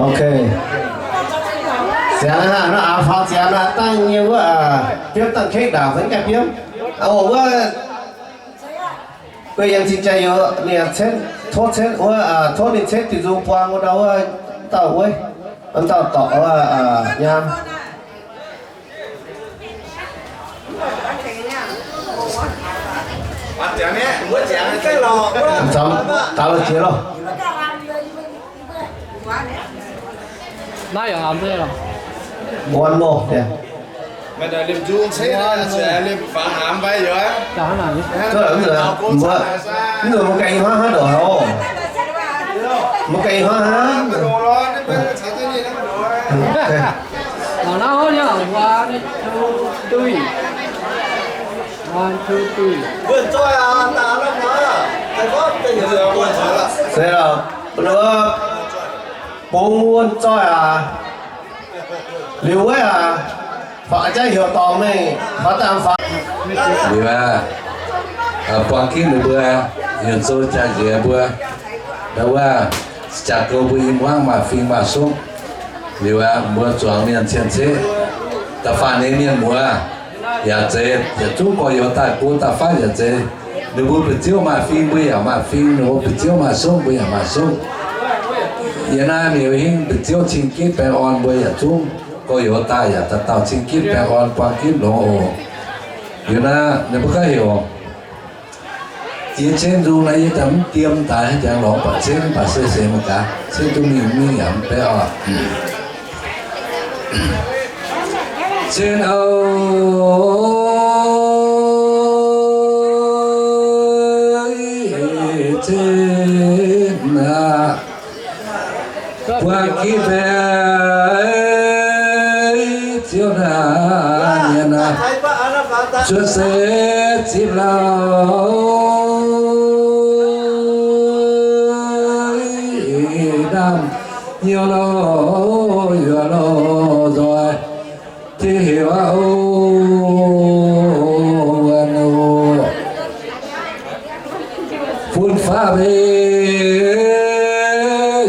Ok. Ziangx hnangv nor, aapv faaux ziangx nor, dangh nyei wuov, biomv dangh kengv ndaangc fai gaengh biomv. Oc, wuov, guei yangh cing jai youz, ninh cetv, tov cetv wuov, tov ninh cetv diuh nzung buang wuov ndau wuov, dauh wuov, dauh dorqc wuov, nyaam. Daux la'jiex loh. Naaiv yaac aapv duqv loh. One more, yeah. Mbuo, mbuo gaengh hnangv hnangv ndoqc haaix oc. Mbuo gaengh hnangv hnangv. Mangc naaiv hnangv nyei, one, two, three. One, two, three. Se lorqc, bungx wuonh zoih aac. Liuz wuov aac, faaux jaav heuc dorngc mingh, faaux dangh faaux. Liuz aac, buang ginv ninh mbuo, yuonh sou jaa njiec mbuo, ndau wuov, jaax gouv mbuo i hmuangv maaih fing maaih sukv. Liuz aac, mbuo zuangx mienh cien-ceqv, da'faanh nyei mienh muoz yaac zeiz, yietc zungv gorx-youz daaih go daaih fatv yaac zeiz. Ninh mbuo ba'ziouv maaih fing, mbuo yaac maaih fing. Ninh mbuo ba'ziouv maaih sukv, mbuo yaac maaih sukv. Yiem naaiv mingh hingv ba'ziouv cing-gitv baengh orn, mbuo yaac zungv gorx-youz daaih yaac dauh dauh cing-gitv baengh orn, buang ginv longx oc. Liuz naaiv ninh mbuo gaav heuc jiex ceng nzung naaiv, yie daaih mv diem daaih jangx lorngx buatc ceng, mv baac se seix mangc gaax, ceng duqv mingh mingh yaac mv bei oc. Ceng auv, ceng aac, buang ginv baengh ziouv naaic mienh aac, cuotv seix zipv lauh, naamh hnyouv lauh, yuoqc lauh nzoih, tiv heuc aqv oc, wuonh oc, fun faqv mbe,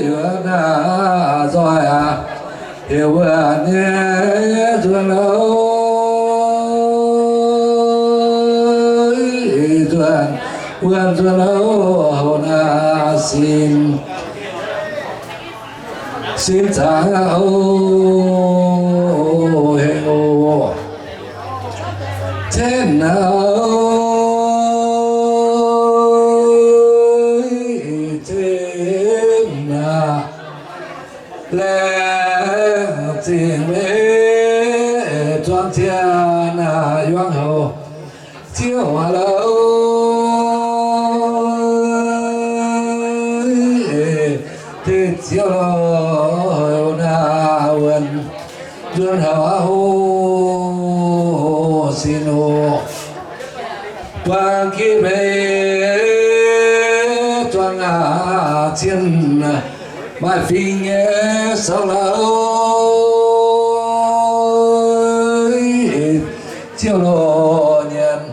yuoqc wuonh nzuonx louh naaiv sin, sin zaangc oc, hengx oc. Cenv naaiv, cenv naaiv, laengz zingh meih zuangx ziangh naaiv yuangx houx Ziouv aac louh, dingc Ziouv louh naaiv wuonh nzuonx houc aqv oc, sin oc. Buang gitv meih zuangx aac cien maaih fingx nyei sou louh, Ziouv loh nyanc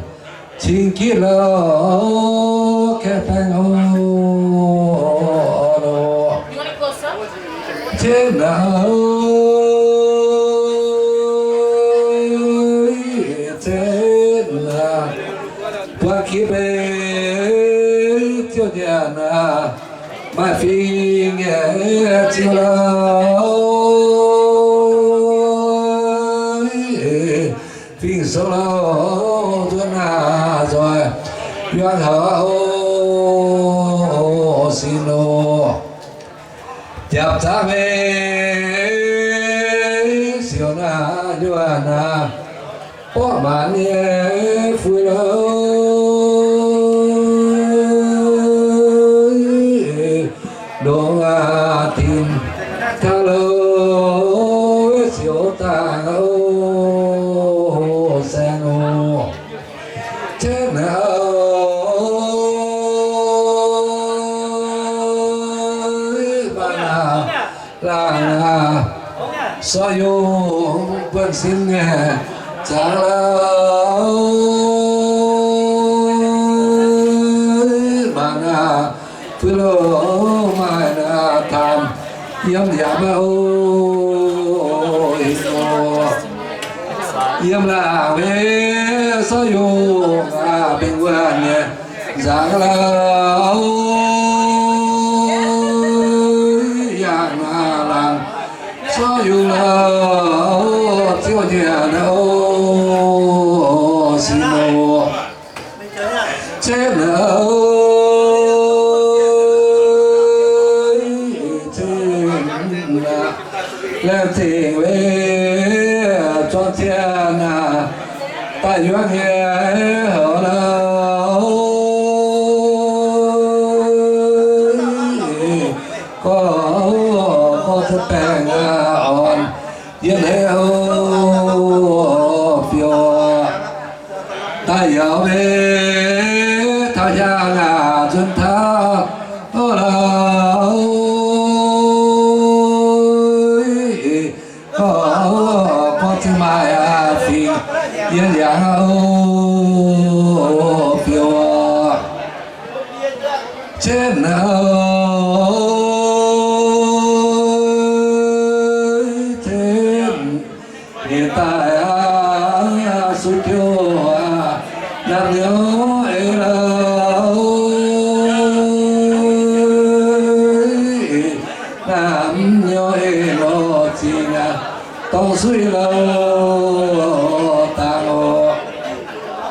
cing gitv louh kaeqv baengh oc. Cenv naaiv, cenv naaiv, buang gitv meih Ziouv nyanc aac, maaih fingx nyei Ziouv louh, fingx sou louh nzuonx naaiv nzoih yuangx houc oc, sin oc. Japc zaangv meih siouc naaiv yuonh naaiv, borqv maanc nyei fu'louh, ndongc aac dinc taux louh siouc dangh oc, saeng oc. Cenv naaiv, maaih naaiv laangh naaiv, sortv yungh buonv sin nyei zaangc louh, maaih naaiv fu'louh, maaih naaiv taamh yiem yaac maaih oc, yiem laangh meih sortv yungh aac, mingh wuonh nyei nzaangc louh, yangh naaiv laangh sortv yungh louh, Ziouv nyanc oc, sin oc. Cenv naaiv, cenv naaiv, laengz zingh meih zuangx ziangh naaiv daaih yuangx nyei houc louh, gorngv, gorngv cuotv baengh aqv, orn yienh hei oc, biouv daaih yaac meih taux hiaangx aac, nzuonx taux oc louh, gorngv, gorngv zingh maaih aqv, fingx yienh yaac oc, biouv cenv naaiv, cenv ninh daaih aqv, suiv diuh aqv, naamh nyouz eix louh, naamh nyouz eix louh zingh aqv, dongh suiv louh dangh oc.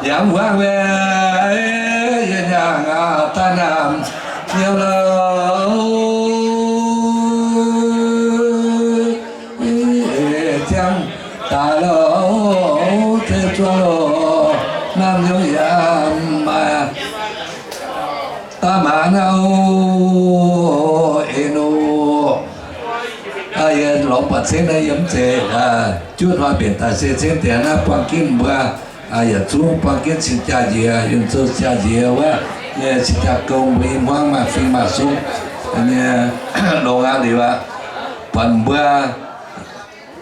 Yaac mv huaang mienh, yie nyaangc aqv, daaih naamh nyouz louh, ziangh daaih louh, zeiv zuov louh, naamh nyouz yaac maaih daaih maanc aqv oc, en oc. Yie lorz buatc cingv naaiv yie mv zeiz juov hnoi mbenc daaih se cingv deix naaiv buang ginv mbuo, yietc zungv buang ginv cing jaa-nziex, yunh zouv jaa-nziex wuov nyei cing jaa gouv mbuo i hmuangv maaih fing maaih sung nyei longx aqv liuz aqv, buatc mbuo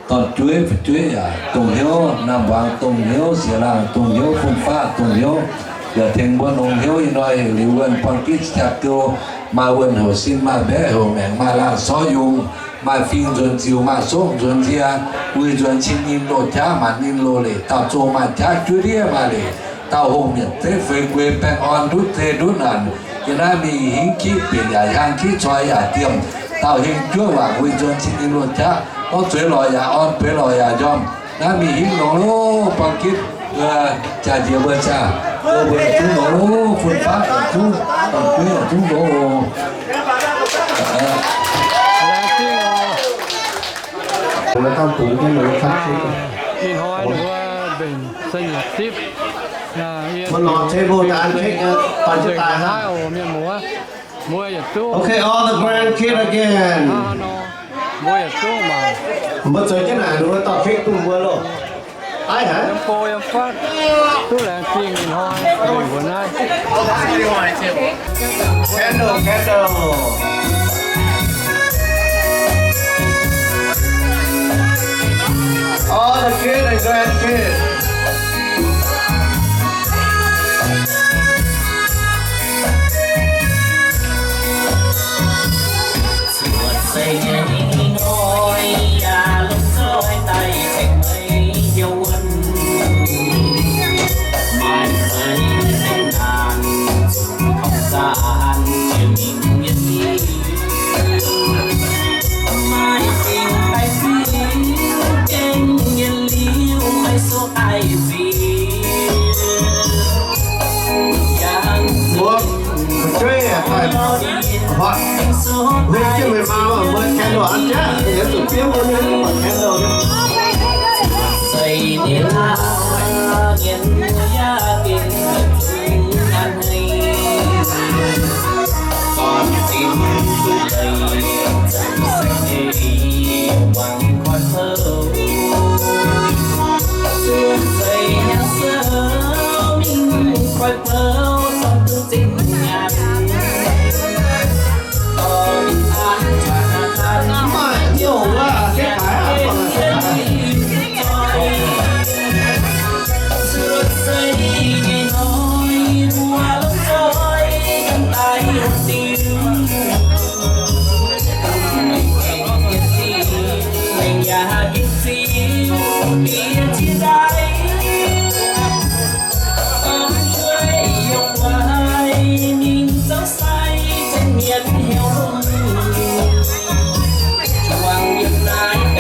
dorn-jueiv fu'jueiv yaac dongh hnyouv naamh mbuangz, dongh hnyouv siex laangh, dongh hnyouv fun-faqv, dongh hnyouv yaac tengx mbuo longx hnyouv ih hnoi heuc liuz wuonh buang ginv cing jaa gouv, maaih wuonh houc sin, maaih mbaeqv houc maengc, maaih laangh sorv yungz, maaih fing nzuonx ziux, maaih sokv nzuonx nzie, wuic nzuonx cin ninh loz-jaav, maanc ninh loz-leic, dauh zong maaih jaav, juov ndiev maaih leic, Dauh hungh mienh zeiv feix guei baengh orn ndutv zei ndutv naanc. Yiem naaiv mingh hingv kiv binc yaac hiaang, kiv coi yaac diemh. Dauh hingh juov waac wuic nzuonx cing ninh luonh jaqv. Gorngv zueiz lorz yaac orn, bueix lorz yaac njormh. Naaiv mingh hingv longx loh, buang gitv, jaa-nziex mbuo caa, mbuo yietc zungv longx loh, fun-faqv yietc zungv, juov yietc zungv loh. Ih hnoi ninh mbuo mbenc se yietc zipv. Mbuo lorz table daaih an cake, daaih jienv daaih hnangv. Mienh muoz, mbuo yietc zungv. Okay, all the grandkids again. Mbuo yietc zungv maah. Mbuo zoux jienv naaic, mbuo dorh cake bun mbuo loh. Aiv haic. Yiem go yiem fatv duqv laengz zingh ih hnoi mbuo naaiv. Candle, candle. All the kids and grandkids. Cuotv seix nyei hnoi yaac longc zoih daaih ceng meih hnyouv wuonv. Maaih seix seix naanc, tongx zaanc jiex mingh yietc liuz. Maaih zingh daaih ziux gengh yietc liuz, meih soqv daaih ziux. Mbuo fu'jueiv daaih, huotv, huotv jienv meih maa, mbuo candle an jaav, yietc zuqc biomv mbuo nyei candle.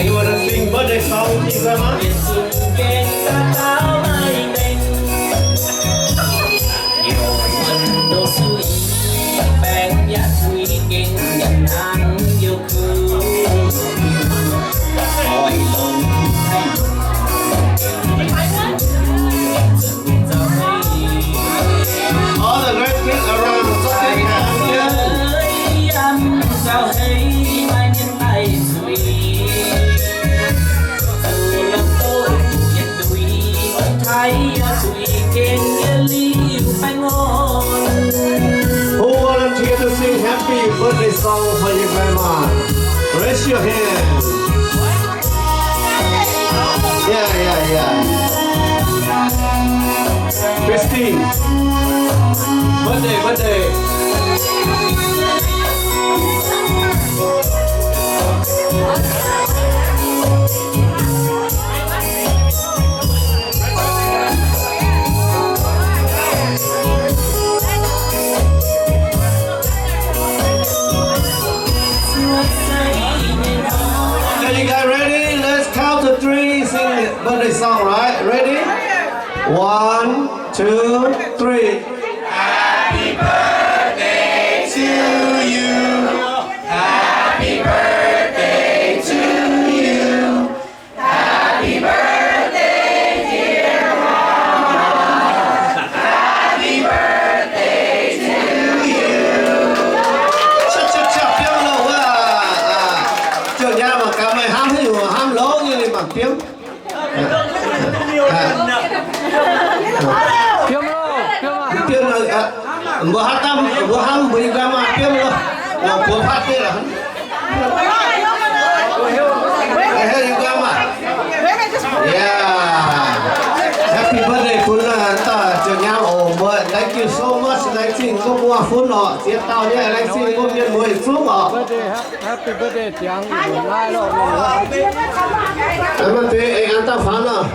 You wanna sing birthday song, Grandma? All the great things around the subject have here. Who volunteer to sing happy birthday song for your grandma? Raise your hand. Yeah, yeah, yeah. Christine. Birthday, birthday. Okay, you guys ready? Let's count to three, sing birthday song, right? Ready? One, two, three. Happy birthday to you. Happy birthday to you. Happy birthday, dear Mama. Happy birthday to you. Ciao, ciao, ciao, biomv loh wuov. Ziouc nyaam mangc gaax meih hnamv haaix nyungc, hnamv longx nyei ninh mangc biomv. Biomv loh, biomv aqv. Biomv loh, mbuo hnamv, mbuo hnamv mbuo nyei grandma biomv loh. Longc buoz patv deix lorqc. Hey, hey, your grandma. Yeah. Happy birthday bun dauh ziouc nyaam oc. Mbuo thank you so much, laengz zingh mbuo muoz-fun oc. Ziex dauh nyei laengz zingh mbuo mienh muoz yietc zungv oc. Happy birthday ziangx, maaih deix aengx an dauh faaux nor.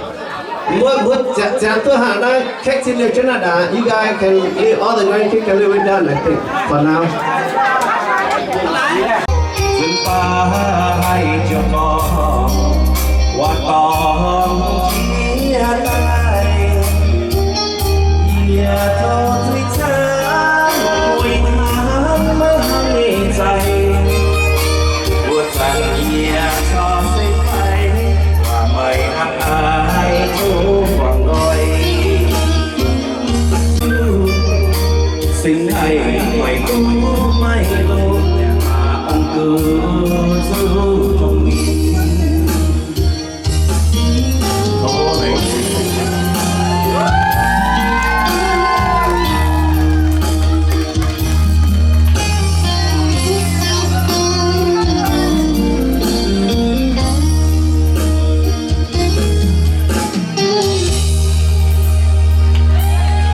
Mbuo, mbuo ziangx, ziangx duqv haaix naaiv, catch him liuz jienv naaiv ndaangc. You guys can leave, all the grandkids can leave it down, I think, for now.